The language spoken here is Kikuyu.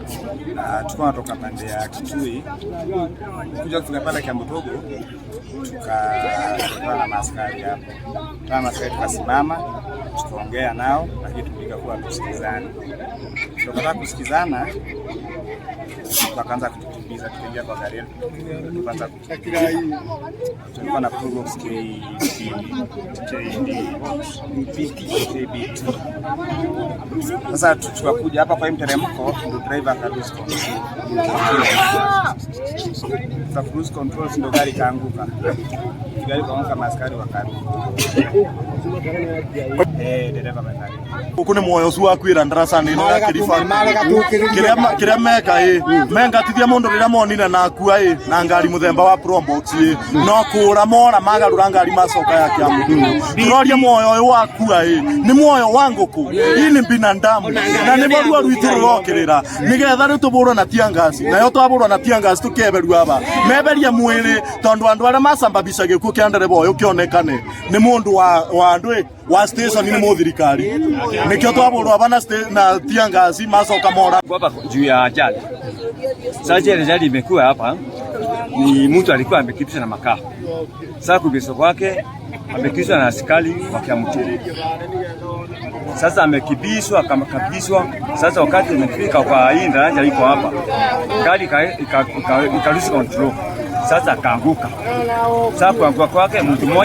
Tulikuwa natoka pande ya Kitui kuja kufika pale Kiambutogo, tukakutana na maaskari hapo. Kama maaskari tukasimama, tukaongea nao, lakini tulika kuwa tusikizane. Tukataka kusikizana, wakaanza kutukimbiza, tukaingia kwa gari yetu, tukaanza kutukimbiza. Tulikuwa na Probox KD KBT. Sasa tukakuja hapa kwa hii mteremko, ndo driver aka lose control. Sasa lose control, ndo gari kaanguka. Gari kaanguka, maaskari wakarudi. Dereva amefariki. Guku nĩ muoyo ũcio wakuĩra ndaraca-inĩ ĩno ya Kĩribati. Kĩrĩa meka ĩ mengatithia mũndũ rĩrĩa monire na akua ĩ na ngari mũthemba wa Probox ĩ no kũra mora magarũra ngari macoka ya Kiambu. Tũroria muoyo ũyũ wakua ĩ nĩ muoyo wa ngũkũ, hii ni binadamu na nĩ ruo rwitũ rũrokĩrĩra nĩgetha rĩu tũbũrwo na tear gas, nayo twabũrwo na tear gas tũkeberio aba meberie mwĩrĩ tondũ andũ arĩa macambabisha gĩkuũ kĩa ndereba ũyũ kĩonekane nĩ mũndũ wa andũ ĩ wa station nĩ mũthirikari, nĩkĩo twabũrwo aba na tear gas macoka mora. Hapa juu ya ajali. Sasa ile ajali imekuwa hapa ni mtu alikuwa amekimbizwa na makaa. Sasa kukimbizwa kwake amekimbizwa na askari wa Kiamutugu. Sasa amekimbizwa akakabizwa. Sasa wakati imefika kwa hii daraja iko hapa, gari ika lose control. Sasa akaanguka. Sasa kuanguka kwake mtu mmoja